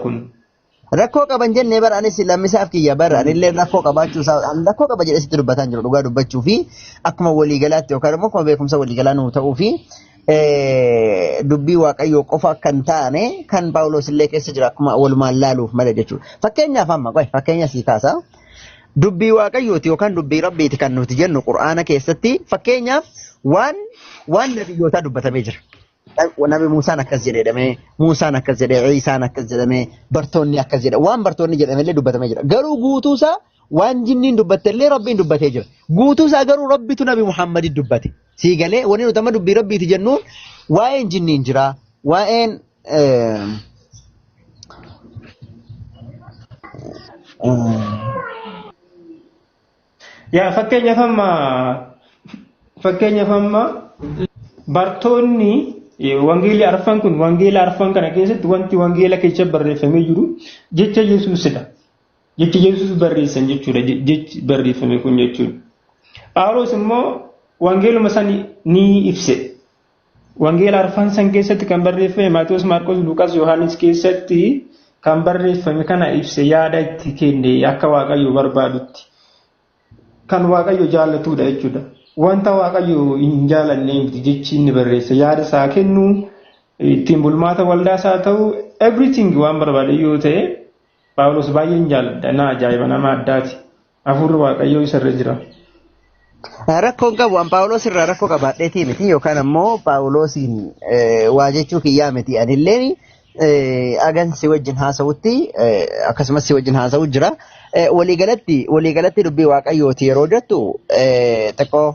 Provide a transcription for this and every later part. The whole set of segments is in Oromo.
Kun. Rakkoo qaban jennee bara anis lammisaaf kiyya bara anillee rakkoo qabaachuu isaa an rakkoo qaba jedhee sitti dubbataa hin jiru dhugaa dubbachuu fi akkuma waliigalaatti yookaan immoo akkuma beekumsa waliigalaa nuu ta'uu fi dubbii waaqayyoo qofa akka hin taane kan Paawuloos illee keessa jira akkuma walumaan laaluuf malee jechuudha. Fakkeenyaaf amma qoy fakkeenya sii kaasa. Dubbii waaqayyooti yookaan dubbii rabbiiti kan nuti jennu qur'aana keessatti fakkeenyaaf waan waan nabiyyootaa dubbatamee jira. Nabi Muusaan akkas jedhee jedhamee, Muusaan akkas jedhee, Iisaan akkas jedhamee, bartoonni akkas jedha. Waan bartoonni jedhamellee dubbatamee jira. Garuu guutuusaa waan jinniin dubbattellee rabbiin dubbatee jira. Guutuusaa garuu rabbitu Nabi Muhammaditti dubbate. Sii galee wanni nuti amma dubbii rabbiiti jennuun waa'een jinniin jira, waa'een Yaa fakkeenyaaf amma bartoonni wangeelli arfan kun, wangeela arfan kana keessatti wanti wangeela keessa barreeffamee jiru jecha Yesuusidha. Jecha Yesuus barreessan jechuudha jechi barreeffame kun jechuudha. Phaawulos immoo wangeeluma san ni ibse. Wangeela arfan san keessatti kan barreeffame Maatewos, Maarqos, Luqaas, Yohaannis keessatti kan barreeffame kana ibse, yaada itti kenne akka Waaqayyo barbaadutti. Kan Waaqayyo jaallatudha jechuudha. Wanta Waaqayyo hin jaalanne miti jechi inni barreesse. Yaada isaa kennu, ittiin bulmaata waldaa isaa ta'u, everything waan barbaade yoo ta'e Phaawulos baay'een jaalladha. Na ajaa'iba, nama addaati. Hafuurri Waaqayyoo isarra jira. Rakkoon qabu an Phaawulos irraa rakkoo qabaadheetii miti yookaan ammoo Phaawulosiin waa jechuu kiyyaa miti anilleen agan si wajjin haasa'utti akkasumas si wajjin haasa'u jira. Waliigalatti dubbii Waaqayyooti yeroo jettu xiqqoo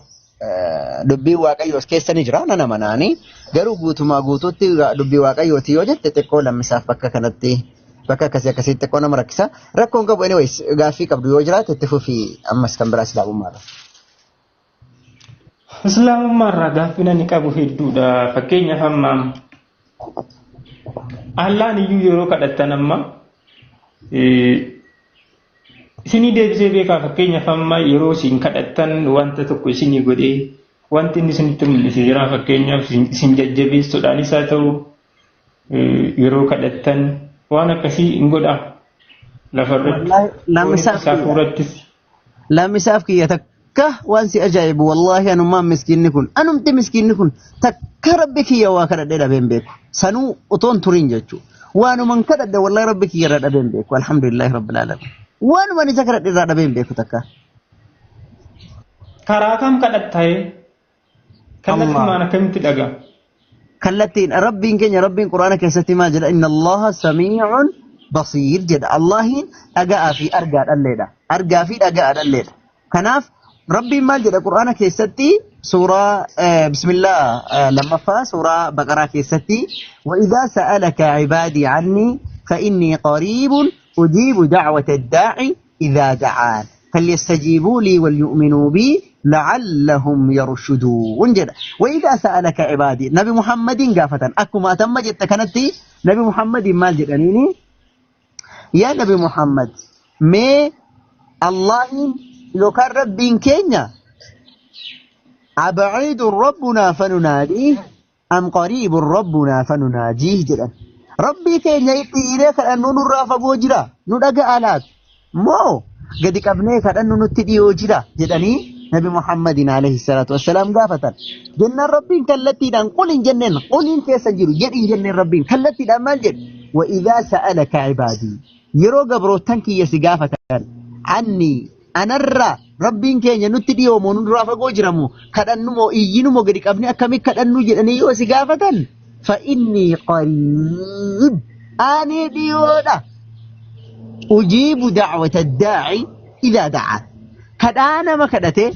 dubbii Waaqayyoos keessa ni jira nan amanaani. Garuu guutumaa guutuutti dubbii Waaqayyooti yoo jette xiqqoo lammisaaf bakka kanatti bakka akkasii akkasiitti xiqqoo nama rakkisa. Rakkoon qabu, anyways, gaaffii qabdu yoo jiraate itti fufii, ammas kan biraa islaamummaarra. Islaamummaarraa gaaffii ani qabu hedduudha. Fakkeenyaaf amma Allaan iyyuu yeroo kadhattan amma isinii deebisee beekaa? Fakkeenyaaf amma yeroo isin kadhattan wanta tokko isinii godhee wanti inni isinitti mul'ise jira? Fakkeenyaaf isin jajjabeessuudhaanis haa ta'u, yeroo kadhattan waan akkasii hin godhaa lafarratti Lammisaaf hafuurattis. Lammisaaf kiyya, takka waan si ajaa'ibu, wallaahi anummaan miskiinni kun, anumti miskiinni kun takka rabbi kiyya waa kadhadhee dhabeen beeku. Sanuu otoon turiin jechuudha. Waanuman kadhadhe wallaahi rabbi kiyya irraa dhabeen beeku. Alhamdulillahi rabbil alamin. Waanuman isa kadhadhe irraa dhabeen beeku takka. Karaa kam kadhattaa'ee? Kallattumaan akkamitti dhagaa? Kallattiin rabbiin keenya, rabbiin quraana keessatti maal jedha? Inna Allaha samiicun basiir jedha. Allahiin dhaga'aa fi argaa dhalleedha. Argaa fi dhaga'aa dhalleedha. Kanaaf rabbiin maal jedha quraana keessatti? Suuraa bismillah lammaffaa suuraa baqaraa keessatti: وإذا سألك عبادي عني فإني قريب أجيب دعوة الداعي إذا دعان فليستجيبوا لي وليؤمنوا بي لعلهم يرشدون jedha. وإذا سألك عبادي نبي محمد gaafatan akkuma atamma jette kanatti نبي محمد maal jedhaniini? Yaa نبي محمد, mee Allahin yookaan rabbiin keenya أبعيد ربنا فنناديه أم قريب ربنا فنناجيه jedhan. Rabbii keenya itti hiiree kadhannu nurraa fagoo jira, nu dhaga'a laata, moo gadi qabnee kadhannu nutti dhiyoo jira jedhanii Nabi Muhammadin alayhi salaatu wassalaam gaafatan. Jennaan rabbiin kallattiidhaan qul hin jenneen, quliin keessa jiru jedhi hin jenneen, rabbiin kallattiidhaan maal jedhe? وإذا سألك عبادي yeroo gabroottan kiyya si gaafatan عني anarraa, rabbiin keenya nutti dhiyoo moo nurraa fagoo jiramoo, kadhannu moo iyyinu moo gadi qabnee akkamii kadhannu jedhanii yoo si gaafatan, فإني قريب ani dhiyoodha, أجيب دعوة الداعي إذا دعان kadhaa nama kadhate,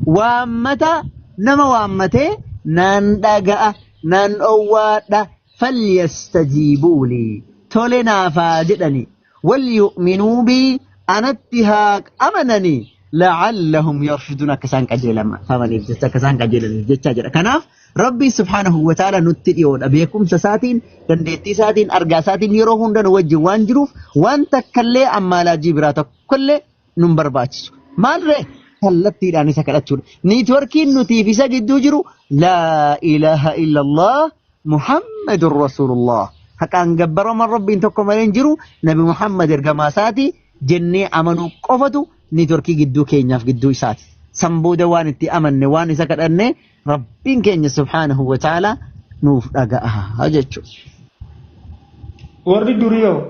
waammata nama waammatee nan dhaga'a, nan owwaadha. فليستجيبوا لي tole naafaa jedhani, وليؤمنوا بي anatti haa amananii, لعلهم يرشدون akka isaan qajeelamaniif jecha, akka isaan qajeelaniif jecha jedha. Kanaaf rabbii subhaanahu wa ta'ala nutti dhiyoodha. Beekumsa isaatiin, dandeettii isaatiin, argaa isaatiin yeroo hunda nu wajjin waan jiruuf waan takkallee ammaalaajii biraa tokkollee nun barbaachisu. Maalree, kallattiidhaan isa kadhachuudha. Networkiin nutiif isa gidduu jiru لا إله إلا الله محمد رسول الله. Haqaan gabbaraman Rabbiin tokko malee hin jiru. Nabi Muhammad ergamaa isaati jennee amanuu qofatu niitworkii gidduu keenyaaf gidduu isaati. San booda waan itti amanne waan isa kadhanne Rabbiin keenya subhaanahu wa ta'ala nuuf dhaga'a jechuudha. Warri durii hoo?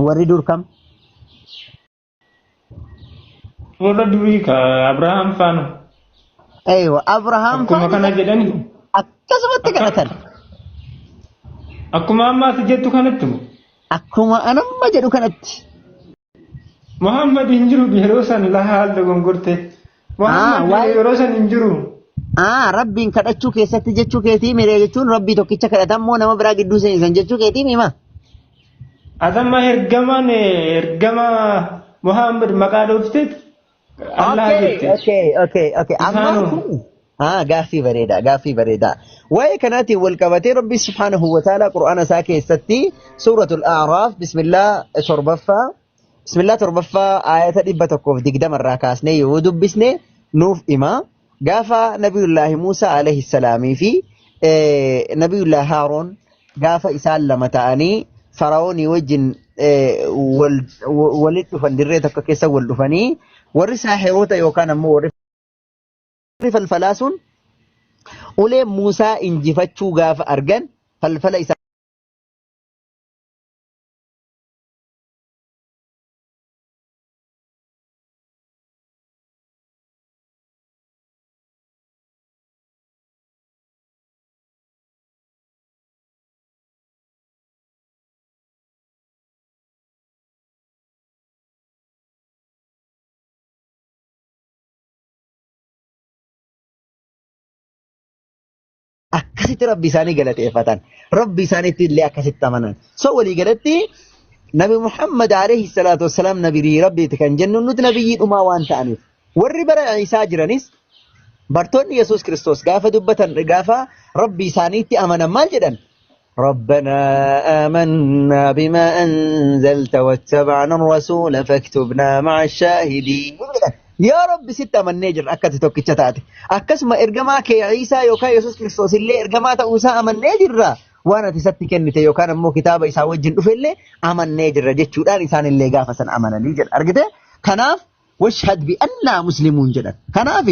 Warri dur kam? Warra durii ka Abrahaam faana. Eewa Abrahaam Akkuma kana jedhani. Akkasumatti kadhatan. Akkuma amma ati jettu kanatti moo? Akkuma anamma jedhu kanatti. Muhammad hin jiru yeroo san lahaal dogongorte. Muhammad yeroo san hin jiru. Rabbiin kadhachuu keessatti jechuu keetii miree jechuun Rabbii tokkicha kadhatan moo nama biraa gidduu seensan jechuu keetii mima? Atamma ergamaan ergama Muhammad maqaa dhoofteet Allah jette. Okay. Amma kun gaaffii bareedaa, gaaffii bareedaa. Waa'ee kanaatiin wal qabatee Rabbi subhaanahu wa ta'ala Qur'aana isaa keessatti suuratul A'raaf bismillah torbaffaa bismillah torbaffaa aayata 120 irraa kaasnee yoo dubbisne nuuf hima. Gaafa Nabiyullaahi Muusaa alayhi salaamii fi Nabiyullaahi Haaroon gaafa isaan lama ta'anii Fara'oonii wajjin walitti dhufan dirree tokko keessa wal dhufanii warri saahiroota yookaan ammoo warri falfalaa sun ulee Muusaa injifachuu gaafa argan falfala isaa Akkasitti Rabbi isaanii galateeffatan. Rabbi isaaniitti illee akkasitti amanan. So walii galatti Nabi Muhammad alayhi salaatu wassalaam nabii Rabbiiti kan jennu nuti nabiyyii dhumaa waan ta'aniif. Warri bara Iisaa jiranis bartoonni Yesuus Kiristoos gaafa dubbatan gaafa Rabbi isaaniitti amanan maal jedhan? ربنا آمنا بما أنزلت واتبعنا الرسول فاكتبنا مع الشاهدين. Yaa Rabbi sitti amannee jirra akka ati tokkicha taate. Akkasuma ergamaa kee Iisaa yookaan Yesuus Kiristoos illee ergamaa ta'uu isaa amannee jirra. Waan ati isatti kennite yookaan ammoo kitaaba isaa wajjin dhufe illee amannee jirra jechuudhaan isaan illee gaafa san amananii jedha. Argite? Kanaaf washhad bi annaa muslimuun jedhan. Kanaaf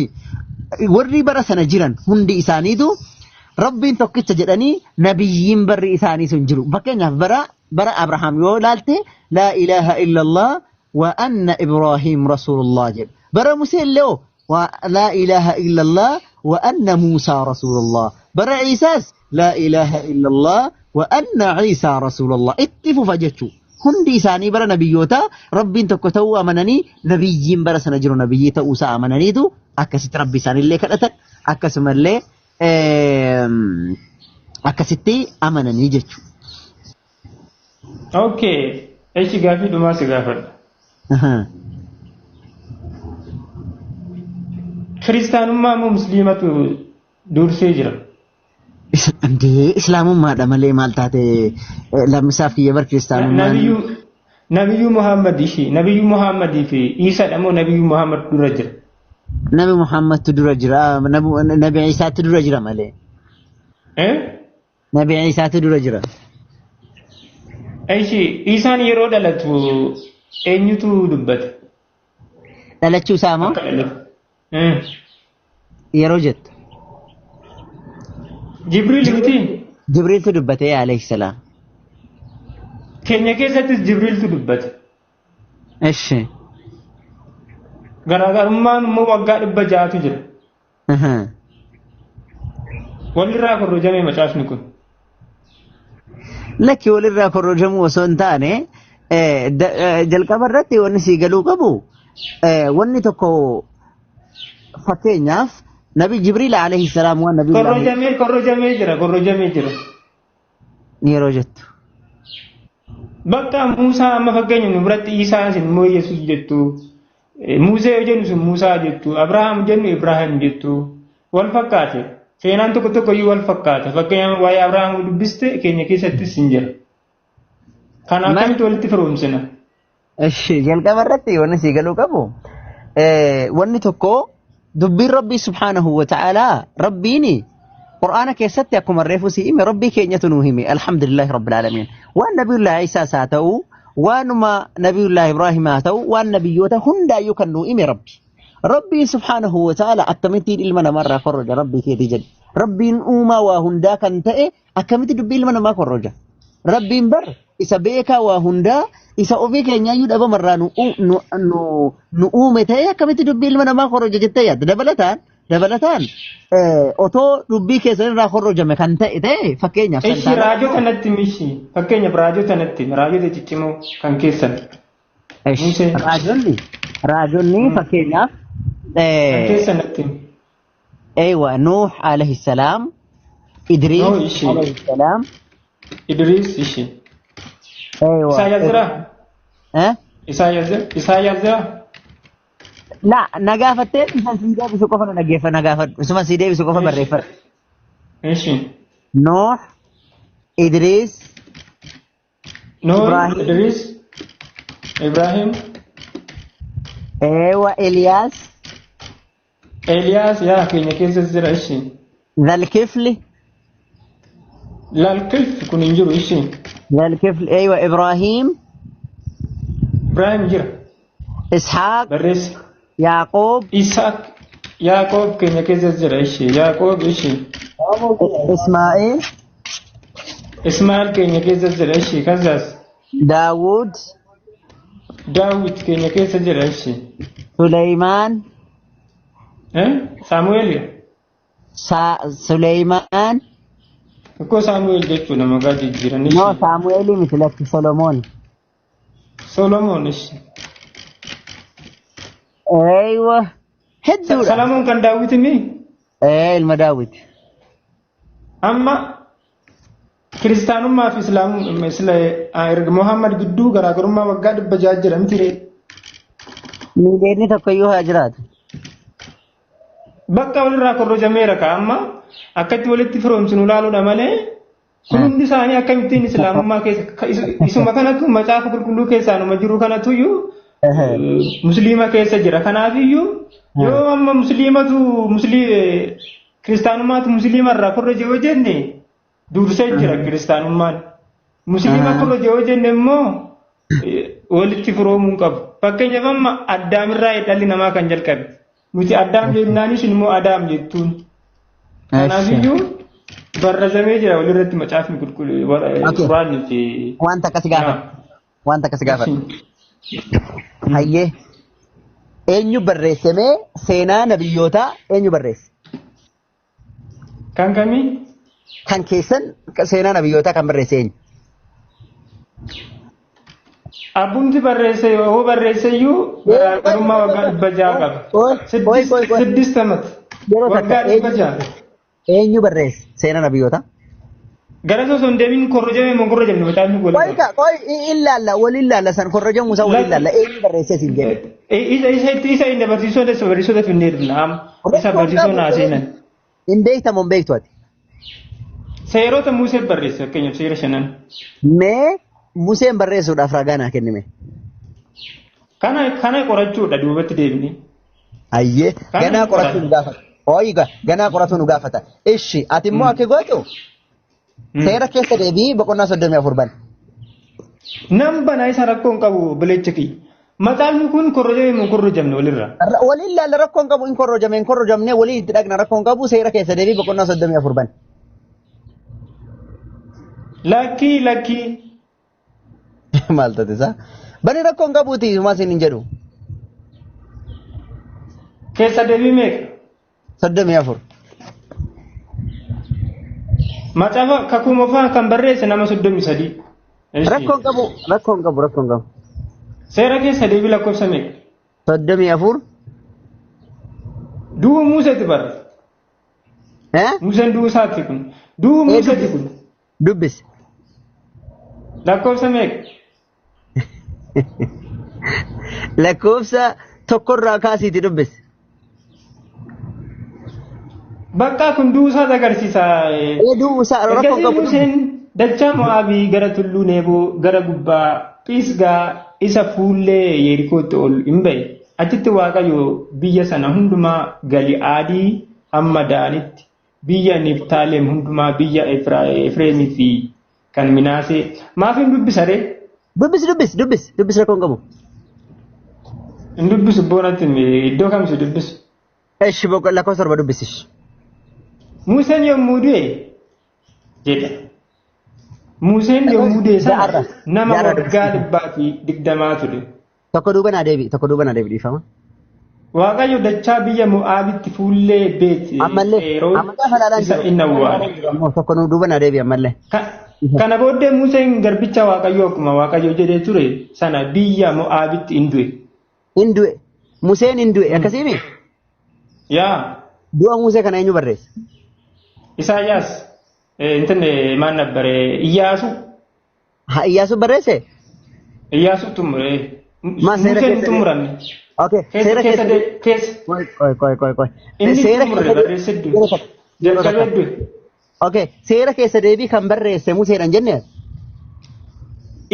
warri bara sana jiran hundi isaaniitu Rabbiin tokkicha jedhanii nabiyyiin barri isaanii sun jiru. Fakkeenyaaf bara Abrahaam yoo ilaalte laa ilaaha illallah wa anna Ibraahim rasuulullah jedhu. Bara Musee illee laa ilaaha illallah wa anna Muusaa rasuulullah. Bara Iisaas laa ilaaha illallah wa anna Iisaa rasuulullah. Itti fufa jechuudha. Hundi isaanii bara nabiyyootaa Rabbiin tokko ta'uu amananii nabiyyiin bara sana jiru nabiyyii ta'uu isaa amananiitu akkasitti Rabbi isaaniillee kadhatan akkasumallee akkasitti amananii jechuudha. Okay. Echi gaaffii dhumaa si gaafadha. Kiristaanummaa moo musliimatu dursee jira? Indee islaamummaadha malee maal taate lammisaaf kiyya bar kiristaanummaan. Nabiyyuu Muhammad ishii Nabiyyuu Muhammadii fi Iisaadha moo Nabiyyuu Muhammad dura jira? Nabi Muhammadtu dura jira Nabi Iisaatu dura jira malee. Nabi Iisaatu dura jira. Ishii Iisaan yeroo dhalatu eenyutu dubbate? Dhalachuu isaa moo? Akka dhalatu. Yeroo jettu. Jibriil miti? Jibriiltu dubbate alayhi salaam. Keenya keessattis Jibriiltu dubbate. Eshi. Garaagarummaan immoo waggaa 600tu jira. Walirraa korrojame macaafni kun. Lakki walirraa korrojamuu osoo hin taane jalqaba irratti wanni sii galuu qabu wanni tokko fakkeenyaaf Nabi Jibriil alayhi salaam waan Nabi Korrojamee jira korrojamee jira. Yeroo jettu. Bakka Muusaa amma fakkeenya nu biratti Iisaa isin immoo Yesuus jettu. Musee yoo jennu sun Muusaa jettu. Abrahaam jennu Ibraahim jettu. Wal fakkaate. Seenaan tokko tokko iyyuu wal fakkaata. Fakkeenyaaf waa'ee Abrahaam dubbiste keenya keessattis hin jira. Kana akkamitti walitti firoomsina? Eshi jalqaba irratti wanni sii galuu qabu wanni tokko dubbiin Rabbii subhaanahu wa ta'aalaa Rabbiin Qur'aana keessatti akkuma reefu si hime Rabbii keenyatu nuu hime alhamdulillahi rabbil aalamiin. Waan nabiyullahi Isaas haa ta'u, waanuma nabiyullahi Ibraahim haa ta'u, waan nabiyyoota hundaayyuu kan nuu hime Rabbi. Rabbiin subhaanahu wa ta'ala akkamittiin ilma namaarraa korroja Rabbii keetii jedhe. Rabbiin uumaa waa hundaa kan ta'e akkamitti dubbii ilma namaa korroja? Rabbiin bar isa beekaa waa hundaa isa ofii keenyaayyuu dhabamarraa nu uume ta'e akkamitti dubbii ilma namaa korroja jettee yaadda. Dabalataan otoo dubbii keessan irraa korrojame kan ta'e ta'e fakkeenyaaf Ishi santaana raajota natti mishi fakkeenyaaf raajota natti raajota ciccimoo kan keessan. Musee. Raajonni fakkeenyaaf Kan keessan natti. Eewa Nuuh alayhi salaam, Idriis Nuuh ishi. alayhi salaam, Idriis ishi. Eewa. Isaayyaas jira? Eh? Isaayyaas jira? Isaayyaas jira? La na gaafattee isa sii deebisu qofa na dhaggeeffa na gaafadhu. Isuma sii deebisu qofa barreeffadhu. Ishi. Nuuh, Idriis, Nuuh, Ibraahim. Idriis, Ibraahim, Eewa Eliyaas, Eeliyaas yaa keenya keessas jira ishi. Zalkifli, Lalkilf kun hin jiru ishi. Zalkifli, eewa Ibraahim, Ibraahim jira. Ishaaq, Barreessa. Yaaqoob, Isaaq Yaaqoob keenya keessas jira ishi. Yaaqoob ishi. Ismaa'eel, Ismaa'eel keenya keessas jira ishi. Kazaas. Daawud, Daawit keenya keessa jira ishi. Suleymaan, Eh? Saamu'eel Suleymaan, Ikkoo Saamu'eel jechuudha maqaa jijjiiran no ishi. Saamu'eelii miti lakki Solomoon. Solomoon ishi. Eewa hedduudha. Salamoon kan Daawit mi? Ee ilma Daawit. Amma kiristaanummaa fi islaamummaa Muhammad gidduu garaagarummaa waggaa 600 jira miti ree. Miidheerni tokkoyyuu haa jiraatu. Bakka walirraa korrojameera ka amma akkatti walitti firoomsinu ilaaluudha malee kun hundi isaanii akkamittiin islaamummaa keessa isuma kanatu macaafa qulqulluu keessaanuma jiru kanatuyyuu musliima keessa jira. Kanaafiyyuu yoo amma musliimatu kiristaanummaatu musliima irraa korroje yoo jenne dursee jira kiristaanummaan. Musliima korroje yoo jenne immoo walitti firoomuu hin qabu. Fakkeenyaaf amma addaamirraa dhalli namaa kan jalqabe. Nuti addaam jennaanis immoo adaam jettuun. Kanaafiyyuu barrazamee jira walirratti macaafni qulqulluu quraanni fi Wanta akkasi gaafadhu. Wanta akkasi gaafadhu. Hayyee. Eenyu barreessemee seenaa nabiyyootaa eenyu barreesse? Kan kamii? Kan keessan seenaa nabiyyootaa kan barreesse eenyu? Abbumti barreesse yoo barreesse iyyuu garaagarummaa waggaa 600 qaba. Oi, oi, oi. Siddist amat. Yeroo takka Waggaa 600. Eenyu barreesse seenaa nabiyyootaa? Gara osoo hin deemin korrojame moo korrojamne macaafni Qoy waliin. ka qoy ilaalla wal ilaalla san korrojamu isaa wal ilaalla eenyu barreesse siin jedhe. Isa isa isa inni barsiisota isa barsiisota finnee dhufna amma isa barsiisoo naa seenan. Hin beektamu hin beektu ati. Seerota Musee barreesse fakkeenyaaf seera shanan. Mee Museen barreessuudhaaf ragaa naa kennime. Kana qorachuudha duubatti deebinee. Hayyee Kana ganaa qorachuu nu gaafata. Ooyi ganaa qorachuu nu gaafata. Ishi ati immoo akka gootu seera keessa deebii boqonnaa 34 bani. Nan bana isa rakkoo hin qabu bileecha kiyya. Macaafni kun korrojame moo korrojamne walirra? Waliin ilaalla rakkoo hin qabu hin korrojame hin korrojamne waliin itti dhaqna rakkoo hin qabu seera keessa deebii boqonnaa 34 bani. Lakkii lakkii. Maal taate isaa? Bani rakkoo hin qabuuti sumaa siin hin jedhu. Keessa deebii meeqa? 34. Macaafa kakuu moofaa kan barreesse nama 33. Rakkoo hin qabu rakkoo hin qabu rakkoo hin qabu. Seera keessa deebii lakkoofsa meeqa? 34. Du'uu Museeti barre. Eh? Museen du'uu isaati kun. Du'uu Museeti kun. Dubbisi. Lakkoofsa meeqa? Lakkoofsa tokkorraa kaasiiti dubbisi. Bakka kun du'uu isaati agarsiisa. Ee du'uu isaa rakkoo hin Ergasii qabu. Museen dachaa Mo'aabii gara tulluu Neeboo gara gubbaa Phisgaa isa fuullee Yerikootti ol hin ba'e. Achitti Waaqayyo biyya sana hundumaa Gali'aadii hamma Daanitti Biyya Niftaalem hundumaa, biyya Efreemii fi kan Minaasee. Maaf hin dubbisa ree? Dubbis, dubbis, dubbis, dubbis, rakkoon qabu. Hin dubbisu boonatti, iddoo kam si dubbisu? Eshi, boqo lakkoofsa 7 dubbisish. Museen yommuu du'e jedha. Museen yommuu du'e sana Ja'arra. nama Ja'arra waggaa dubbisi. 120 ture. Tokko duuba naa deebi, tokko duuba naa deebi, dhiifama. Waaqayyo dachaa biyya Mo'aabitti fuullee Beet Ammallee Feeroon amma gaafa ilaalaa isa jiru. in awwaale. Ammoo tokko nu duuba naa deebi ammallee. Kana booddee Museen garbicha Waaqayyoo akkuma Waaqayyo jedhee ture sana biyya Mo'aabitti in du'e. Hin du'e. Museen hin du'e akkasiimi? Yaa. Du'a Musee kana eenyu barreesse? Isaayyaas, እንትን ማን ነበረ? Iyyaasu. Haa, Iyyaasuu barreesse? Iyyaasu xumure. Ma seera Museen hin keessa xumuramne. Okay, Keessa seera keessa keessa keessa Qoy, qoy, qoy, qoy, qoy. inni Seera xumurre keessa barreesse du'e. yeroo takka, yeroo Jalqabee takka. du'e. Okay, seera keessa deebii kan barreesse Museedhaan jenne?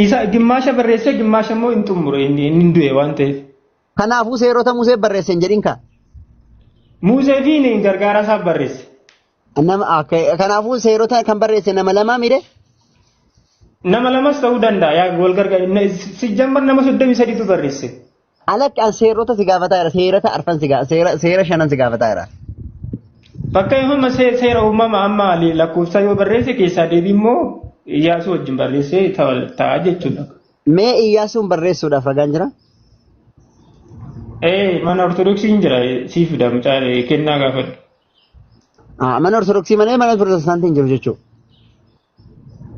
Isa gimmaasha barreesse, gimmaasha immoo hin xumure, inni hin du'e waan ta'eef. Kanaafuu seerota Musee barreesse hin jedhin ka. Musee fi inni gargaaraa isaa barreesse. Nama, okay, kanaafuu seerota kan barreesse nama lamaa mire? Nama lamas ta'uu danda'a, yaa wal gargaara. Sijjammar nama 33tu barreesse. Alakki, an seerota si gaafataa jira. Seerota arfan si seera seera shanan si gaafataa jira. Bakka amma seera uumama amma lakkoofsa yoo barreesse, keessaa deebii immoo Iyyaasuu wajjin barreessee ta'a jechuudha. Mee Iyyaasuun barreessuudhaaf ragaan jira? Ee, mana Ortodoksii hin jira, sii fida, mucaa kennaa gaafadhu. Ah, mana Ortodoksii malee mana Pirotestaantii hin jiru jechuudha.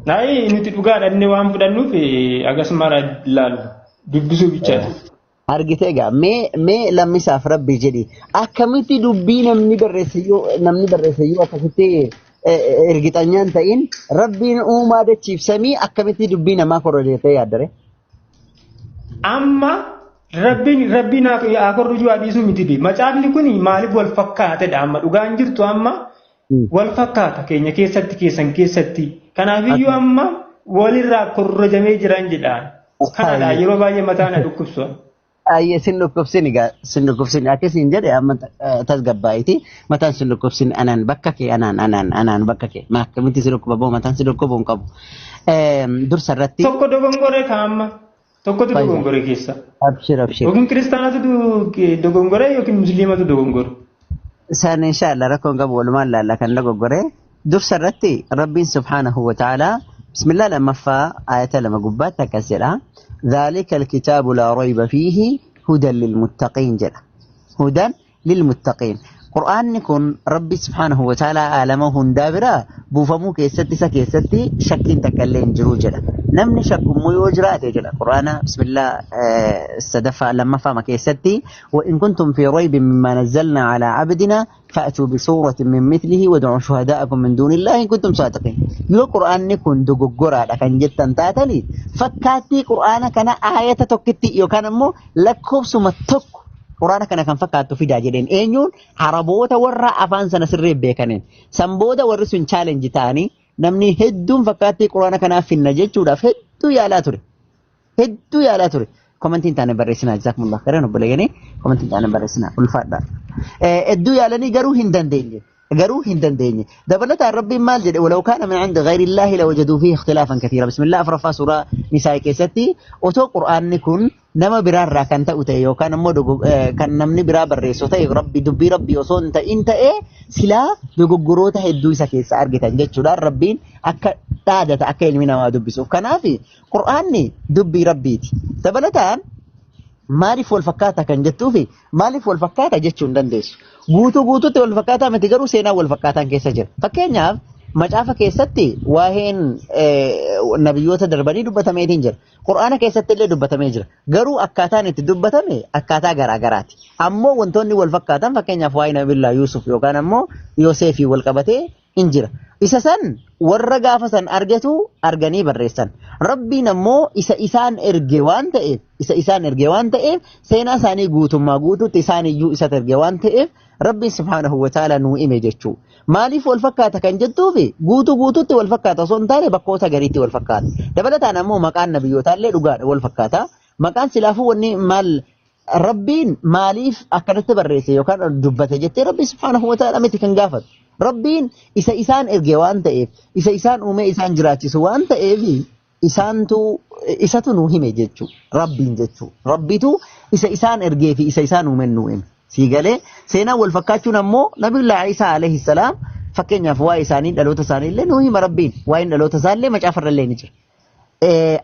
Naayii, nuti dhugaadha inni waan fudhannuuf akkasuma ilaalu dubbisuu bichaadha. Argite egaa, mee lammisaaf rabbi jedhi, akkamitti dubbii namni barreesse yoo akkasitti ergixanyaan ta'in, rabbiin uumaa dachiif samii akkamitti dubbii namaa korrojeetee yaaddare? Amma rabbiin haa korrojuu haa dhiisuu miti, macaafni kun maaliif wal fakkaatedha? Amma dhugaan jirtu amma wal fakkaata keenya keessatti, keessan keessatti. Kanaafiyyuu amma walirraa korrojamee jiran jedha. Kanadha yeroo baay'ee mataa na dhukkubsu. Ayyee, sin dhukkubsin egaa, sin dhukkubsin akkasiin jedhe. Amma tasgabbaa'iti, mataan sin dhukkubsin. Anaan bakka kee, anaan bakka kee ma akkamitti si dhukkuba boo? Mataan si dhukkubu hin qabu. Dursa irratti Tokko dogongoree ka amma tokkotu dogongore keessa. Abshir, abshir. Yookiin kiristaanatu dogongore yookiin musliimatu dogongore. Isaan inshallah rakkoon qabu, walumaan laalla kan dogoggore. Dursa irratti rabbiin subhaanahu wa ta'ala bismillah lammaffaa ayata 2 gubbaatti akkas jedha: ذلك الكتاب لا ريب فيه هدى للمتقين jedha. هدى للمتقين. Qur'aanni kun rabbi subhaanahu wa ta'ala aalama hundaa bira buufamuu keessatti isa keessatti shakkiin takka illee hin jiru jedha. Namni shakkummoo yoo jiraate jedha Qur'aana bismillah sadaffaa lammaffaa keessatti: وإن كنتم في ريب مما نزلنا على عبدنا فأتوا بسورة من مثله وادعوا شهداءكم من دون الله إن كنتم صادقين. Yoo Qur'aanni kun dogoggoraadha kan jettan taatanii, fakkaattii Qur'aana kana aayata tokkitti yookaan immoo lakkoofsuma tokko Quraana kana kan fakkaattu fidaa jedheen. Eenyuun? Araboota warra afaan sana sirrii beekaniin. San booda warri sun challenge ta'anii namni hedduun fakkaattii Quraana kanaa finna jechuudhaaf hedduu yaalaa ture. Hedduu yaalaa ture. Komentiin taane barreessinaa, jazaakumullah khairan obboleeyyanii, komentiin taane barreessinaa, ulfaadha. Hedduu yaalanii garuu hin dandeenye. Garuu hin dandeenye. Dabalataan rabbiin maal jedhe? ولو كان من عند غير الله لوجدوا فيه اختلافا كثيرا. بسم الله afuraffaa suuraa Nisaa keessatti otoo Qur'aanni kun nama biraarraa kan ta'u ta'e yookaan immoo kan namni biraa barreessu ta'e, rabbi dubbii rabbii osoo hin ta'in ta'e, silaa dogoggoroota hedduu isa keessa argitan jechuudhaan rabbiin akka dhaadata akka ilmi namaa dubbisuuf. Kanaaf Qur'aanni dubbii rabbiiti. Dabalataan maaliif wal fakkaata kan jettuufi, maaliif wal fakkaata jechuu hin dandeessu. Guutuu guutuutti wal fakkaataa miti, garuu seenaa wal fakkaataan keessa jira. Fakkeenyaaf macaafa keessatti waa'een nabiyyoota darbanii dubbatameetiin jira. Qur'aana keessatti illee dubbatamee jira. Garuu akkaataan itti dubbatame akkaataa garaa garaati. Ammoo wantoonni wal fakkaatan, fakkeenyaaf waa'ee Nabillaa Yuusuf yookaan ammoo Yoosefii wal qabatee hin jira. Isa san warra gaafa san argatu arganii barreessan. Rabbiin ammoo isa isaan erge waan ta'eef, isa isaan erge waan ta'eef, seenaa isaanii guutummaa guutuutti isaan iyyuu isa erge waan ta'eef, Rabbiin subhaanahu wa ta'ala nuu hime jechuu. Maaliif wal fakkaata kan jettuufi, guutuu guutuutti wal fakkaata osoo hin taane bakkoota gariitti wal fakkaata. Dabalataan ammoo maqaan nabiyyootaa illee dhugaadha, wal fakkaata. Maqaan silaafuu wanni maal, Rabbiin maaliif akkanatti barreesse yookaan dubbate jettee Rabbi subhaanahu wa ta'ala miti kan gaafatu. Rabbiin isa isaan erge waan ta'eef, isa isaan uumee isaan jiraachisu waan ta'eef isaantu isatu nuu hime jechuudha. Rabbiin jechuudha. Rabbitu isa isaan ergee fi isa isaan uumen nuu hime. Sii galee seenaan wal fakkaachuun ammoo Nabiyullaa Isaa alayhi salaam fakkeenyaaf waa'ee isaanii dhaloota isaanii illee nuu hima Rabbiin. Waa'een dhaloota isaa illee macaafa irra illee ni jira.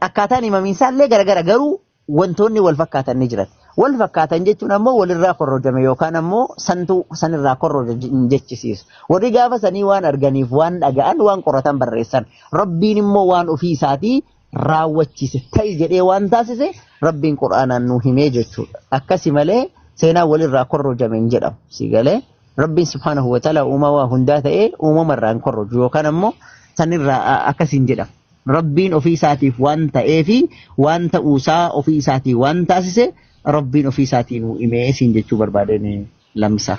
Akkaataan himamiinsaa illee garagara garuu wantoonni wal fakkaatan ni jiran. Wal fakkaatan jechuun ammoo walirraa korrojame yookaan ammoo santu sanirraa korroja hin jechisiisu. Warri gaafa sanii waan arganiif waan dhaga'an waan qoratan barreessan. Rabbiin immoo waan ofii isaatii raawwachiise ta'i jedhee waan taasise Rabbiin Qur'aanaan nu himee jechuudha. Akkasi malee seenaa walirraa korrojame hin jedhamu. Si galee Rabbiin subhaanahu wa ta'ala uumaa waa hundaa ta'ee uumamarraa hin korroju yookaan ammoo sanirraa akkas hin jedhamu. Rabbiin ofii isaatiif waan ta'eefi waan ta'uusaa ofii isaatii waan taasise Rabbiin ofii isaatii nuu himee siin jechuu barbaadeen lammisaa.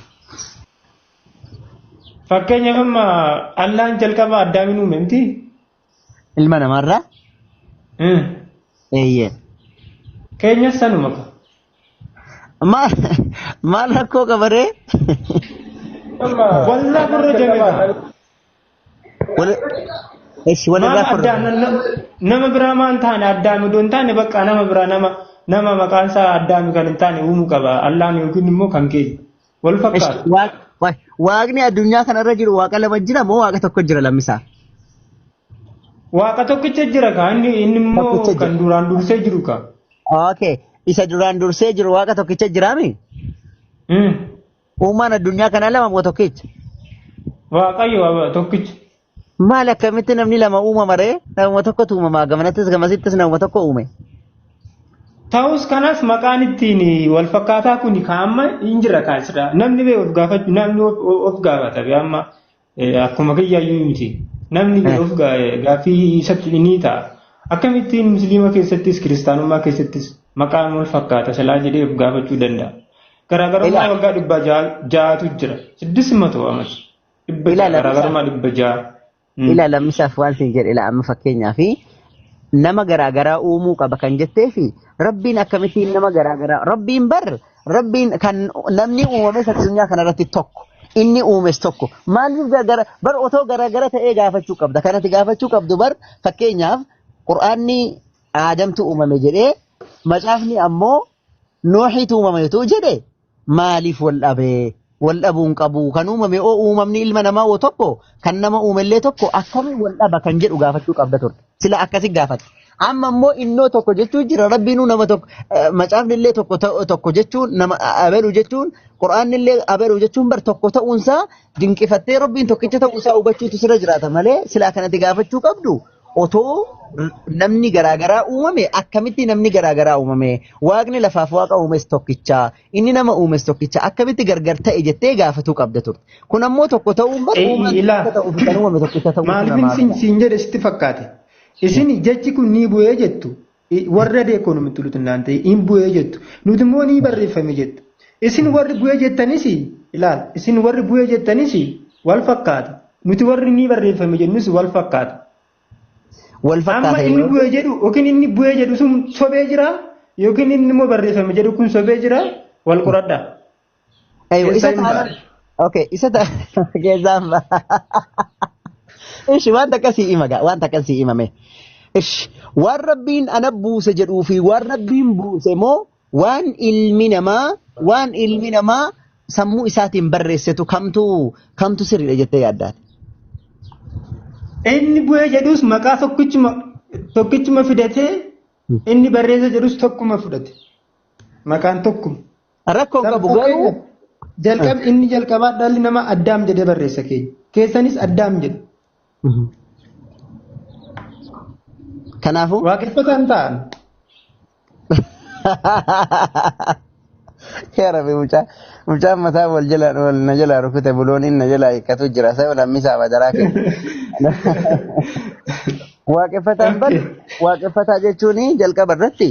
Fakkeenyaaf amma Allaan jalqaba Addaamiin uume miti? Ilma namaarraa? Eeyyee. Keenyas sanuma. Maal maal rakkoo qabaree? Wallaa gurra jabeessa. Eshi walirraa Maal addaan nama biraa maan taane addaan odoo hin taane bakka nama biraa nama nama maqaan isaa addaami kan hin taane uumuu qaba. Allaan yookiin immoo kan keenya. Wal fakkaata. Waaqni addunyaa kanarra jiru waaqa lama jira moo waaqa tokko jira lammisaa? Waaqa tokkicha jira ka inni inni immoo kan duraan dursee jiru ka. Okay. Isa duraan dursee jiru waaqa tokkicha jiraami? Uumaan addunyaa kanaa lama moo tokkicha? Waaqayyo tokkicha. Maal akkamitti namni lama uumama ree? Namuma tokkotu uumamaa gamanattis gamasittis namuma tokko uume. Ta'us kanas maqaan ittiin wal fakkaataa kun ka amma hin jira kaasira. Namni bee of gaafachuu namni of gaafata bee amma akkuma kiyyaayyuu miti. Namni bee of gaaffii isatti ni ta'a. Akkamittiin musliima keessattis kiristaanummaa keessattis maqaan wal fakkaata silaa jedhee of gaafachuu danda'a. Garaagarummaa waggaa 600tu jira. Siddis matoo amas. 600 garaagarummaa 600. Ila lammisaaf waan siin jedhe ila amma fakkeenyaaf nama garaagaraa uumuu qaba kan jettee fi Rabbiin akkamittiin nama garaagaraa Rabbiin bar Rabbiin kan namni uumames addunyaa kanarratti tokko inni uumes tokko maaliif gargara bar otoo garaagara ta'ee gaafachuu qabda kanatti gaafachuu qabdu bar fakkeenyaaf Qur'aanni Aadamtu uumame jedhee macaafni ammoo Noohiitu uumametu jedhe maaliif wal dhabee wal dhabuu hin qabu kan uumame oo uumamni ilma namaa oo tokko kan nama uumellee tokko akkamiin wal dhaba kan jedhu gaafachuu qabda turte sila akkasi gaafatte amma immoo innoo tokko jechuu jira rabbiinuu nama tokko macaafni illee tokko tokko jechuun nama abalu jechuun qur'aanni illee abalu jechuun bar tokko ta'uunsaa dinqifattee rabbiin tokkicha ta'uusaa hubachuutu sirra jiraata malee sila kanatti gaafachuu qabdu otoo namni garaagaraa uumame akkamitti namni garaagaraa uumame waaqni lafaaf waaqa uumes tokkicha inni nama uumes tokkicha akkamitti gargar ta'e jettee gaafatuu qabda turte kun ammoo tokko ta'uun bar uumaan Ilaa tokko ta'uu fi kan uumame tokkicha ta'uutu maaliifin namaa sin gala. siin jedhe sitti fakkaate. Isin jechi kun ni bu'ee jettu. Warra deekonomitti lutunnaan ta'e hin bu'ee jettu. Nuti immoo ni barreeffame jettu. Isin warri bu'ee jettanis ilaal isin warri bu'ee jettanis wal fakkaata. Nuti warri ni barreeffame jennus wal fakkaata. Wal Amma fakkaata inni yeroo bu'ee jedhu yookiin inni bu'ee jedhu sun sobee jira yookiin inni immoo barreeffame jedhu kun sobee jira wal qoradha. Aywa Keessaa isa hin taanaan baane. okay isa ta keessaa hin baane. Ishi waan takka sii hima gaa waan takka sii himame. Ishi waan rabbiin ana buuse jedhuu fi waan rabbiin buuse moo waan ilmi namaa waan ilmi namaa sammuu isaatiin barreessetu kamtu kamtu sirriidha jettee yaaddaati. Inni bu'ee jedhus maqaa tokkichuma tokkichuma fidatee inni barreessa jedhus tokkuma fudhate. Maqaan tokkuma. Rakkoon qabu Sammuu garuu keenya jalqab inni jalqabaa dhalli namaa addaam jedhee barreessa keenya. Keessanis addaam jedhe. Kanaafuu Waaqeffataan ta'an. Yaa Rabbi mucaa mucaan mataa wal jala wal na jalaa rukute buloon inni na jalaa hiikkatu jira sababa lammisaa badaraa kenna. Waaqeffataan bar waaqeffataa jechuun jalqaba irratti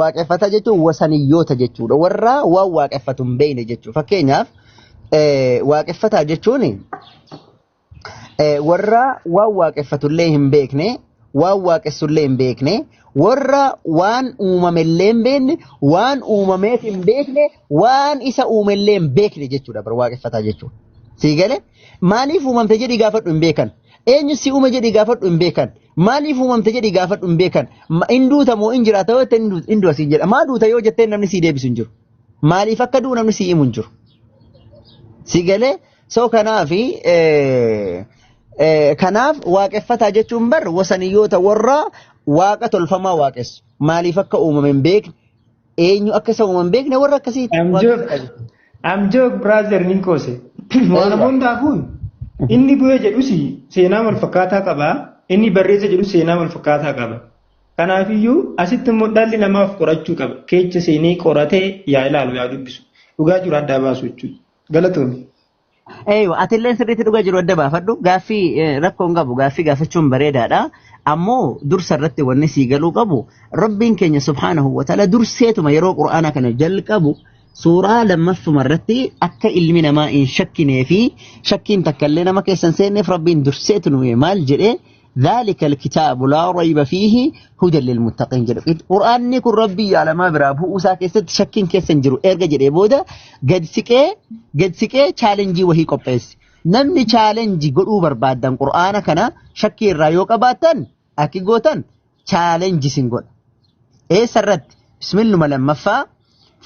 waaqeffataa jechuun wasaniyyoota jechuudha. Warra waan waaqeffatu hin beekne jechuudha. Fakkeenyaaf waaqeffataa jechuun warra waan waaqeffatullee hin beekne, waan waaqessullee hin beekne, warra waan uumamellee hin beekne, waan uumameef hin beekne, waan isa uumellee hin beekne jechuudha bar waaqeffataa jechuudha. Sii galee maaliif uumamte jedhii gaafadhu hin beekan. Eenyu si uume jedhii gaafadhu hin beekan. Maaliif uumamte jedhii gaafadhu hin beekan. In duuta moo in jiraata yoo jette in du'a siin jedha. Maa duuta yoo jettee namni sii deebisu hin jiru. Maaliif akka du'u namni sii himu hin jiru. Si galee soo kanaafi kanaaf waaqeffataa jechuun bar wasaniyyoota warra waaqa tolfamaa waaqessu. Maaliif akka uumame hin beekne eenyu akka isa uumame hin beekne warra akkasiiti. I'm joke. I'm joke brother nin qoose. Waan Eeyya. hundaafuu inni bu'ee jedhus seenaa wal fakkaataa qaba. Inni barreessa jedhus seenaa wal fakkaataa qaba. Kanaafiyyuu asitti immoo dhalli namaa of qorachuu qaba. Keessa seenee qoratee yaa ilaalu yaa dubbisu. Dhugaa jiru addaa baasu jechuudha. Galatoomi. Eeywa, atilleen sirriitti dhugaa jiru adda baafadhu. Gaaffii rakkoo hin qabu. Gaaffii gaafachuun bareedaadha. Ammoo dursa irratti wanni sii galuu qabu Rabbiin keenya subhaanahu wa ta'ala durseetuma yeroo Qur'aana kana jalqabu suuraa lammaffuma irratti akka ilmi namaa hin shakkinee fi shakkiin takka illee nama keessa hin seenneef Rabbiin durseetu nu hime. Maal jedhee? ذلك الكتاب لا ريب فيه هدى للمتقين jedhu. Qur'aanni kun Rabbii yaalamaa biraa bu'uu isaa keessatti shakkiin keessa hin jiru. Erga jedhee booda gad siqee gad siqee challenge wahii qopheesse. Namni challenge godhuu barbaaddan Qur'aana kana shakkii irraa yoo qabaattan akki gootan challenge sin godha. Eessa irratti? Bismilluma lammaffaa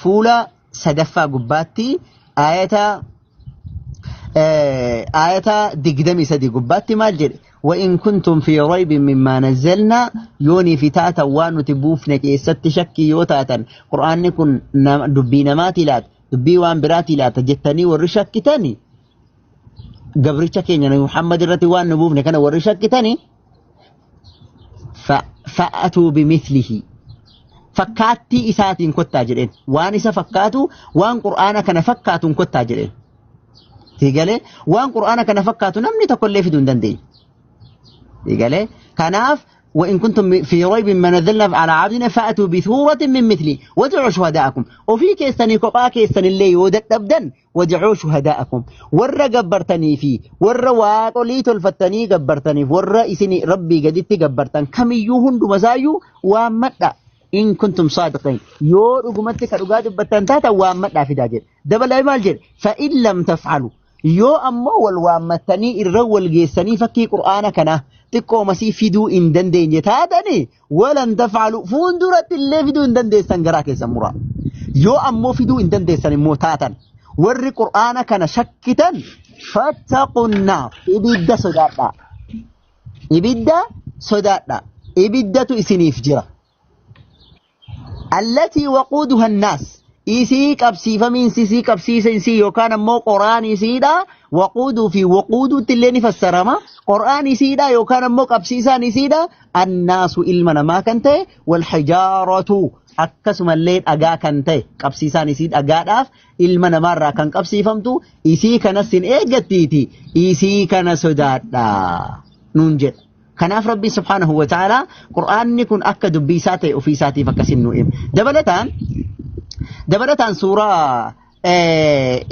fuula sadaffaa gubbaatti ayata 23 gubbaatti maal jedhe? وإن كنتم في ريب مما نزلنا yoonii fi taatan waan nuti buufne keessatti shakkii yoo taatan Qur'aanni kun dubbii namaati laata dubbii waan biraati laata jettanii warri shakkitani gabricha keenya Nabi Muhammad irratti waan nu buufne kana warri shakkitani فأتوا بمثله fakkaattii isaatiin kottaa jedheen waan isa fakkaatu waan Qur'aana kana fakkaatuun kottaa jedheen. Siigalee waan Qur'aana kana fakkaatu namni tokkollee fiduu hin dandeenye. Siigalee kanaaf وإن كنتم في ريب مما نزلنا على عبدنا فأتوا بسورة من مثله وادعوا شهداءكم وفي كيستني كوبا كيستني اللي يودت أبدا وادعوا شهداءكم ور جبرتني في ور واقولي تلفتني جبرتني ور إسني ربي جدتي جبرتن كم يوهن دمزايو ومدى إن كنتم صادقين yoo dhugumatti ka dhugaa dubbattan taata waammadhaa fidaa jedhe. Dabalee maal jedhe? فإن لم تفعلوا yoo ammoo wal waammattanii irra wal geessanii fakkii Qur'aana kanaa xiqqoo masii fiduu hin dandeenye taatani ولن تفعلوا fuulduratti illee fiduu hin dandeessan garaa keessan muraa. Yoo ammoo fiduu hin dandeessan immoo taatan warri Qur'aana kana shakkitan فاتقوا النار ibidda sodaadhaa. Ibidda sodaadhaa. Ibiddatu isiniif jira. التي وقودها الناس isii qabsiifamiinsi isii qabsiisinsi yookaan ammoo qoraan isiidha وقود fi waquuduutti illee ni fassarama qoraan isiidha yookaan ammoo qabsiisaan isiidha الناس ilma namaa kan ta'e والحجارة akkasumallee dhagaa kan ta'e qabsiisaan isii dhagaadhaaf ilma namaarraa kan qabsiifamtu isii kanas sin eeggattiiti isii kana sodaadha nuun jedha. Kanaaf Rabbi subhaanahu wa ta'ala Qur'aanni kun akka dubbii isaa ta'e ofii isaatiif akkasin nu hima. Dabalataan suuraa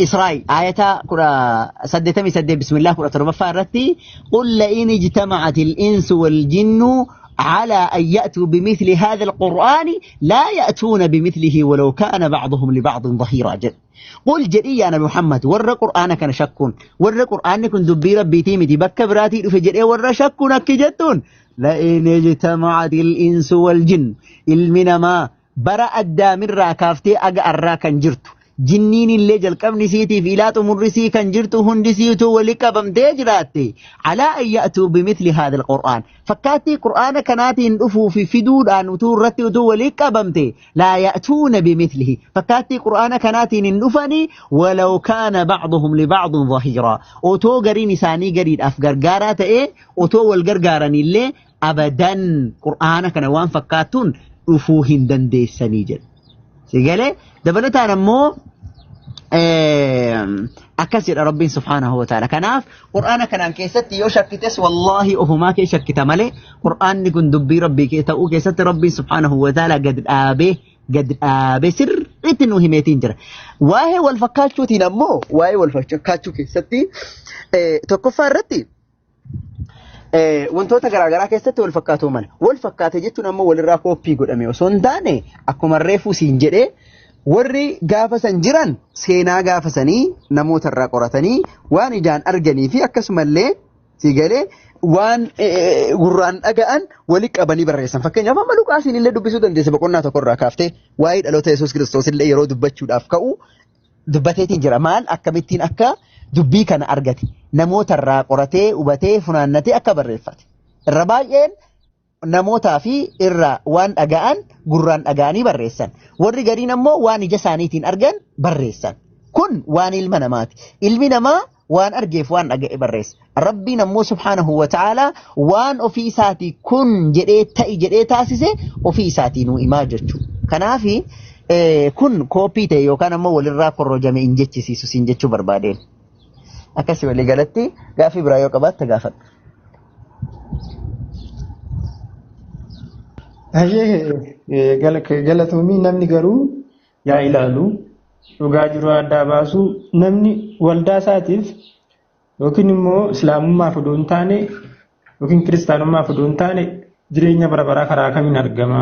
Israa'il ayata 88 bismillah 17ffaa irratti قل لئن اجتمعت الإنس والجن على أن يأتوا بمثل هذا القرآن لا يأتون بمثله ولو كان بعضهم لبعض ظهيرا jedhe. قل jedhii yaa Nabi Muhammad warra Qur'aana kana shakkuun warra Qur'aanni kun dubbii Rabbiitii miti bakka biraatii dhufe jedhee warra shakkuun akki jettuun لئن اجتمعت الإنس والجن ilmi namaa bara addaamirraa kaaftee aga arraa kan jirtu jinniin illee jalqabni isiitiif ilaa xumurri isii kan jirtu hundi isiitu wali qabamtee jiraatte على أن يأتوا بمثل هذا القرآن fakkaattii Qur'aana kanaatiin dhufuu fi fiduudhaan utuu irratti utuu walii qabamte لا يأتون بمثله fakkaattii Qur'aana kanaatiin hin dhufanii ولو كان بعضهم لبعض ظهيرا otoo gariin isaanii gariidhaaf gargaaraa ta'ee otoo wal gargaaranillee abadan Qur'aana kana waan fakkaattuun dhufuu hin dandeessanii jedha. Sigalee dabalataan ammoo akkas jedha Rabbiin subhaanahu wa ta'ala. Kanaaf Qur'aana kanaan keessatti yoo shakkites wallaahi ofumaa kee shakkita malee Qur'aanni kun dubbii Rabbii kee ta'uu keessatti Rabbiin subhaanahu wa ta'ala gad dhaabee sirriitti nu himeetiin jira. Waa'ee wal fakkaachuutiin ammoo waa'ee wal fakkaachuu keessatti tokkoffaa irratti wantoota garaagaraa keessatti wal fakkaatuu mala. Wal fakkaate jechuun ammoo walirraa kooppii godhame osoo hin taane akkuma reefuu siin jedhee Warri gaafa san jiran seenaa gaafa sanii namoota irraa qoratanii waan ijaan arganii fi akkasumallee si galee waan gurraan dhaga'an walitti qabanii barreessan. Fakkeenyaaf amma Luqaasiin illee dubbisuu dandeessa boqonnaa tokkorraa kaaftee waa'ee dhaloota Yesuus Kiristoos illee yeroo dubbachuudhaaf ka'u dubbateetiin jira. Maal akkamittiin akka dubbii kana argate namoota irraa qoratee hubatee funaannatee akka barreeffate. Irra baay'een namootaa fi irraa waan dhaga'an gurraan dhaga'anii barreessan. Warri gariin ammoo waan ija isaaniitiin argan barreessan. Kun waan ilma namaati. Ilmi namaa waan argeef waan dhaga'e barreessa. Rabbiin ammoo subhaanahu wa ta'aalaa waan ofii isaatii kun jedhee ta'i jedhee taasise ofii isaatii nuu himaa jechuudha. Kanaafi kun kooppii ta'e yookaan ammoo walirraa korrojame hin jechisiisu siin jechuu barbaadeen. Akkasii walii galatti gaaffii biraa yoo qabaatte gaafadhu. Hayyee galatoomii namni garuu yaa ilaalu dhugaa jiru addaa baasu namni waldaa isaatiif yookiin immoo islaamummaaf odoo hin taane yookiin kiristaanummaaf odoo hin taane jireenya bara baraa karaa kamiin argama?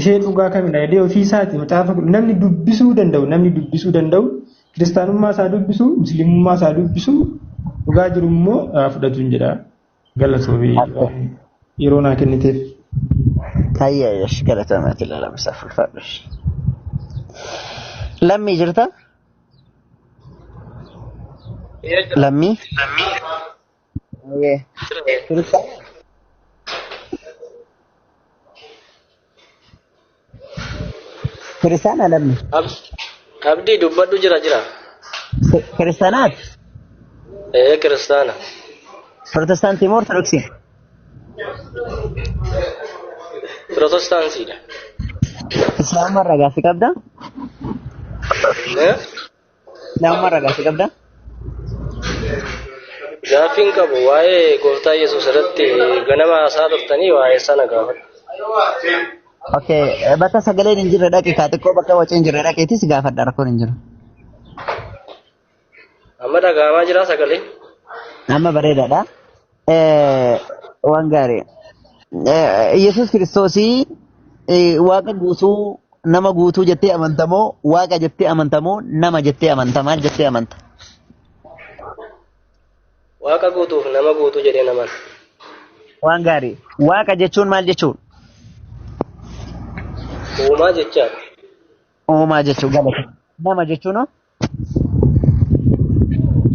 Isheen dhugaa kamidha jedhee ofii isaatii macaafa namni dubbisuu danda'u namni dubbisuu danda'u kiristaanummaa isaa dubbisuu musliimummaa isaa dubbisuu dhugaa jiru immoo fudhatu hin jedha. Galatoomii yeroo naa kenniteef. Hayya galatoomaati ilaalama ulfaadhu. Lammii jirta? Lammii? Hayyee. Kiristaana? Kiristaana lammii? Abdii dubbadhu jira jira. Kiristaanaati? Ee kiristaana. Protestaantii moo Ortodoksii? Protestaansiidha. Islaamummaa irraa gaaffii qabdaa? Islaamummaa irraa gaaffii qabdaa? Gaaffiin qabu waa'ee gooftaa Yesuus irratti ganama haasaa turtanii waa'ee sana gaafadhu. Okay, bakka sagaleen hin jirre dhaqi kaa xiqqoo bakka wacii hin jirre dhaqeetis gaafadha rakkoon hin jiru. Amma dhaga'amaa jira sagalee? Amma bareedaadha. Waan gaarii. Yesuus Kiristoosii waaqa guutuu nama guutuu jettee amantamoo waaqa jettee amantamoo nama jettee amanta maal jettee amanta? Waaqa guutuuf nama guutuu jedhee naman. Waan gaarii. Waaqa jechuun maal jechuun? Uumaa jechaadha. Uumaa jechuun galata. Nama jechuun hoo?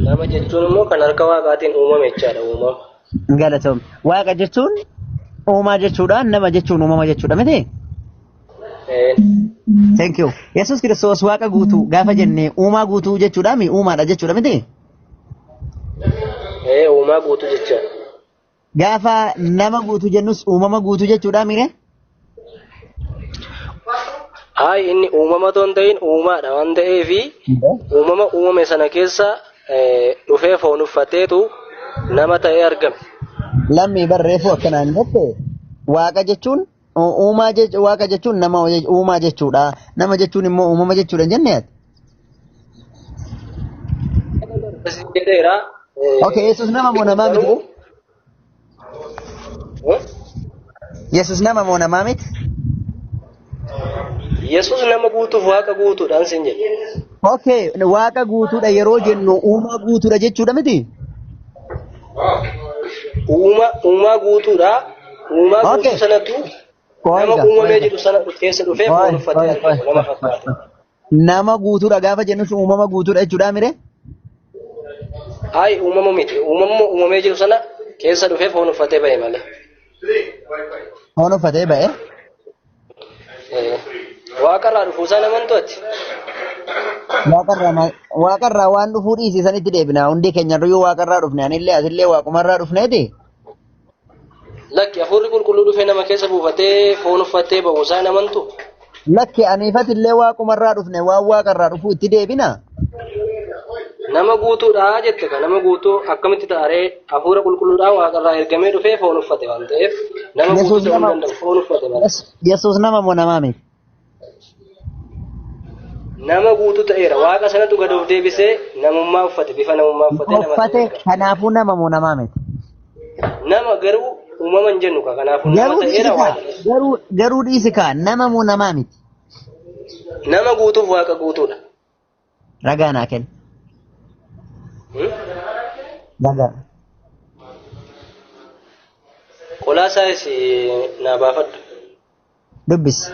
Nama jechuun immoo kan harka waaqaatiin uumame jechaadha uumama. Galatoom. Waaqa jechuun uumaa jechuudha. Nama jechuun uumama jechuudha miti? Thank you. Yesuus Kiristoos waaqa guutuu gaafa jenne uumaa guutuu jechuudha mi uumaadha jechuudha miti? Ee uumaa guutuu jechaadha. Gaafa nama guutuu jennus uumama guutuu jechuudha mire? Hayi inni uumama otoo hin ta'in uumaadha waan ta'eefi uumama uumame sana keessa dhufee foon uffateetu nama ta'ee argame. Lammii barreeffuu akkanaan jette waaqa jechuun uumaa jechuun waaqa jechuun nama uumaa jechuudha. Nama jechuun immoo uumama jechuudha hin jenne ati? Jedheera. Okay, Yesuus nama moo namaa miti? Yesuus nama moo namaa miti? Yesuus nama guutuuf waaqa guutuudhaan sin jedhe. Okay, waaqa guutuudha yeroo jennu uumaa guutuudha jechuudha miti? Uumaa guutuudha. Uumaa guutuu sanatu nama uumamee jiru sana keessa dhufee foon uffatee argama nama fakkaata. Nama guutuudha gaafa jennus uumama guutuudha jechuudha mire? Hayi uumama miti. Uumamuma uumamee jiru sana keessa dhufee foon uffatee ba'e malee. Foon uffatee ba'e? Waaqarraa dhufuusaa naman to'ati. Waaqarraa waan dhufuu dhiisisanitti deebina. Hundi keenyarruyyuu waaqarraa dhufne. Anillee atillee waaqumarraa dhufneeti. Lakki hafuurri qulqulluu dhufee nama keessa buufatee foon uffatee ba'uusaa namantu. Lakki aniifatillee waaqumarraa dhufne waan waaqarraa dhufuu itti deebina. Nama guutuudha jette ka nama guutuu akkamitti ta'aree hafuura qulqulluudhaan waaqarraa ergamee dhufee foon uffate waan ta'eef nama guutuu ta'uu hin danda'u foon uffate malee. Yesuus nama moo namaa miti? Nama guutuu ta'eera waaqa sanatu gad of deebisee namummaa uffate bifa namummaa uffatee nama Uffate kanaafuu nama moo namaa miti? Nama garuu uumama hin jennu ka kanaafuu nama ta'eera waaqa. Garuu dhiisi kaa nama moo namaa miti? Nama guutuuf waaqa guutuudha. Ragaa naa kenni. Hmm? Ragaa. Qolaasaayis naa baafadhu. Dubbisi.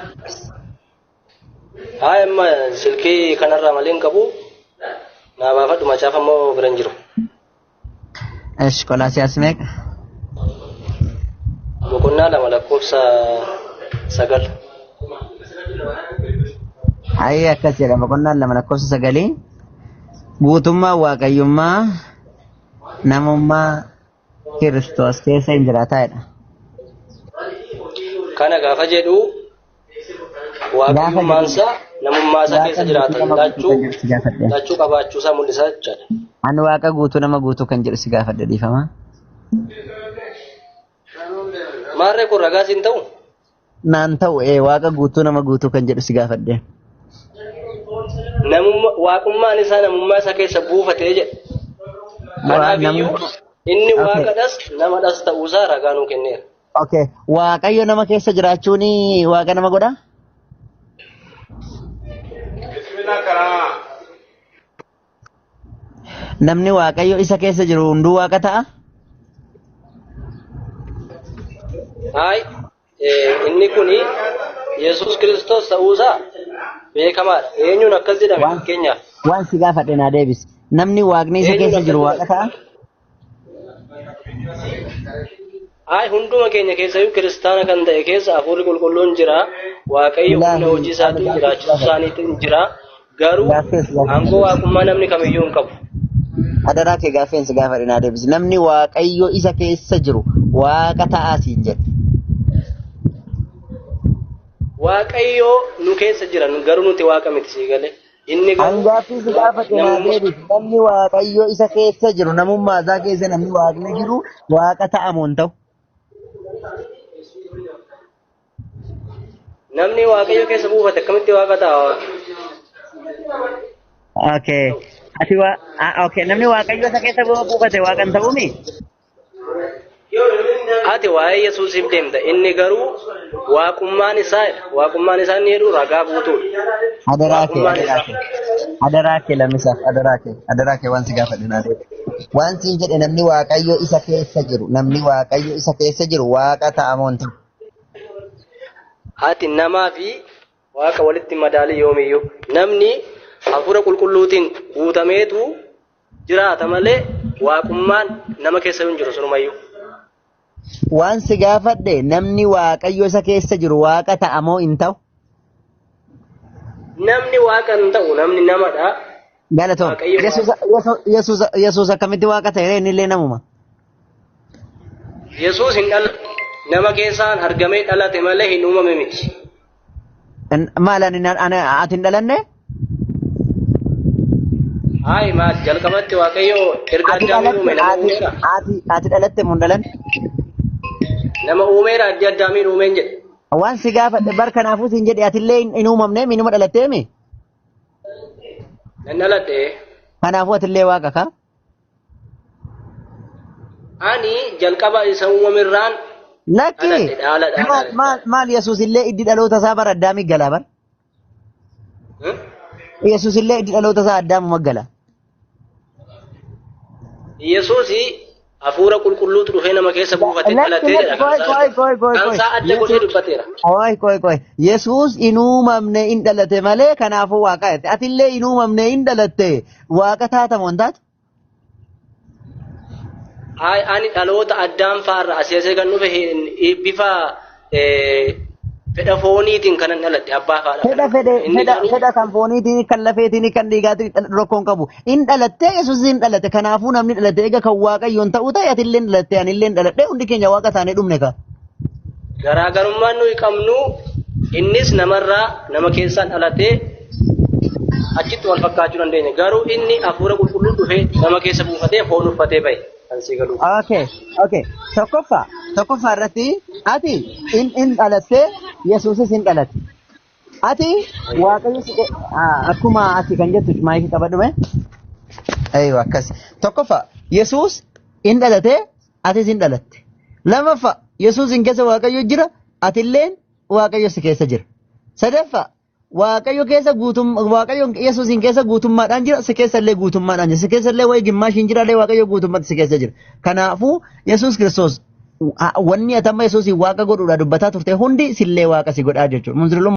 Haa, amma silkii kanarraa malee hin qabu. Naa baafadhu, macaafa immoo bira hin jiru. Esh, Qolaasiyaas meeqa? Boqonnaa 2 lakkoofsa 9. Ayi, akkas jedha boqonnaan 2 lakkoofsa 9. Guutummaa waaqayyummaa namummaa Kiristoos keessa hin jiraataa jedha. Kana gaafa jedhu Gaafa waaqayyummaan jedhu isaa namummaa isaa waaqa keessa guutuu jiraatan nama guutuu lachuu kan jedhu si gaafadhe. Lachuu qabaachuu isaa mul'isa jechaadha. Ani waaqa guutuu nama guutuu kan jedhu si gaafadhe, dhiifama. Maarree, kun ragaa siin ta'u? Naan ta'u ee, waaqa guutuu nama guutuu kan jedhu si gaafadhe. Namummaa, waaqummaan isaa namummaa isaa keessa buufatee jedha. Waa Kanaafiyyuu namummaa. inni waaqadhas namadhas ta'uusaa ragaa nuu kenneera. Okay. Waaqayyo nama keessa jiraachuun waaqa nama godha? Bismillah karaa. Namni Waaqayyo isa keessa jiru hunduu waaqa ta'a? Haay, inni kuni Yesuus Kiristoos ta'uusaa beekamaadha. Eenyuun akkas jedhame Waan fakkeenyaaf? waan si gaafadhe naa deebisi. Namni Waaqni isa Eenyuun keessa akkas jiru waaqa jedhame? ta'a? Haay, hunduma keenya keessayyuu kiristaana kan ta'e keessa hafuurri qulqulluun jira. Waaqayyo humna Ilaahi hojii ani isaatiin gaaffii si jiraachisuu gaafadhe. isaaniitiin jira. Garuu Gaaffii si gaafadhe naa aangoo deebisi. waaqummaa namni kamiyyuu hin qabu. Adaraa kee, gaaffii si gaafadhe naa deebisi. Namni Waaqayyo isa keessa jiru waaqa ta'aa siin jedhe. Waaqayyo nu keessa jira, garuu nuti waaqa miti, sii galee. Inni An garuu gaaffii si gaafadhe naa namummaa deebisi. Namni Waaqayyo isa keessa jiru, namummaa isaa keessa namni Waaqni jiru waaqa ta'a moo hin ta'u? Namni Waaqayyo keessa buufate akkamitti waaqa ta'a? Okay. Ta'u. Ati waa ah, okay, namni Waaqayyo isa keessa buufate waaqa hin ta'uumi? Ati waa'ee Yesuusiif deemta. Inni garuu waaqummaan isaa, waaqummaan isaa inni jedhu ragaa guutuudha. Adaraa kee, Waaqummaan adaraa isaa. kee. Adaraa kee, lammisaaf adaraa kee, adaraa kee, waan si gaafadhe naa deebi. Waan siin jedhe, namni Waaqayyo isa keessa jiru, namni Waaqayyo isa keessa jiru waaqa ta'a moo hin ta'u? Ati namaa fi waaqa walitti madaalii yoomiyyuu. Namni hafuura qulqulluutiin guutameetu jiraata malee waaqummaan nama keessa hin jiru sunumayyuu. Waan si gaafadhe, namni Waaqayyo isa keessa jiru waaqa ta'a moo hin ta'u? Namni waaqa hin ta'u, namni namadha. Galatoom. Waaqayyo Yesuus waaqa. Yesuus Yesuus akkamitti waaqa ta'e? Inni illee namuma. Yesuus hin dhala, nama keessaan argamee dhalate malee hin uumame miti. Maal, ani ati hin dhalanne? Hayi, maal, jalqabatti Waaqayyo erga Ati Addaamiin uume dhalatte nama ati uumeera. ati dhalatte moo hin dhalanne? Nama uumeera, addi Addaamiin uumeen jedhe. Waan si gaafadhe bar, kanaafuu siin jedhe, atillee hin uumamne, minuma dhalatteemi. Nan dhaladhe. Kanaafuu atillee waaqa ka? Ani jalqaba isa uumamirraan Lakki, dhaladhe, dhaaladha maal dhaladhe. maal maal, Yesuus illee iddi dhaloota isaa bara Addaamii galaa bar. Yesuus illee iddi dhaloota isaa Addaamuma gala. Yesuus hafuura qulqulluutu dhufee nama keessa buufatee Lakki dhalatee lakki jedha kan qoy isaa qoy qoy qoy kan qoy isaa adda godhee Yesuus dubbateera. Qoy qoy qoy, Yesuus hin uumamne, hin dhalate malee, kanaafuu waaqa jette. Atillee hin uumamne, hin dhalatte, waaqa taata moo hin taatu? Ay, ani dhaloota Addaam faarra asii asii kan dhufe bifa fedha fooniitiin kanan dhaladhe, abbaa faadha Fedha kanan fedhe dhufe. Inni fedha garuu fedha kan fooniitiin, kan lafeetiin, kan dhiigaatiin rakkoon qabu. In dhalattee, Yesuus hin dhalate, kanaafuu namni dhalate eega kan Waaqayyoon ta'uu ta'e, atillee hin dhalatte, anillee hin dhaladhe, hundi keenya waaqa taanee dhumne ka. Garaagarummaan nuyi qabnu innis namarraa nama keessaan dhalatee achitti wal fakkaachuu dandeenya. Garuu inni hafuura qulqulluu dhufee nama keessa buufatee foon uffatee bahe kan sii galu. Okay. Tokkoffaa irratti ati in dhalattee, Yesuusis hin dhalate. Ati Waaqayyo si akkuma ati kan jettu maayikii qabadhume. Aywa, akkas. Tokkoffaa, Yesuus in dhalate, atis hin dhalatte. Lammaffaa, Yesuus hin keessa Waaqayyo jira, atilleen Waaqayyo si keessa jira. Sadaffaa Waaqayyo keessa guutum Waaqayyo Yesuusiin keessa guutummaadhaan jira, si keessa illee guutummaadhaan jira, si keessa illee wayi gimmaashiin jira illee Waaqayyo guutummatti si keessa jira. Kanaafuu Yesuus Kiristoos wanni ati amma Yesuusiin Waaqa godhuudha dubbataa turte hundi sillee Waaqa si godhaa jechuudha. Munzirulummaa.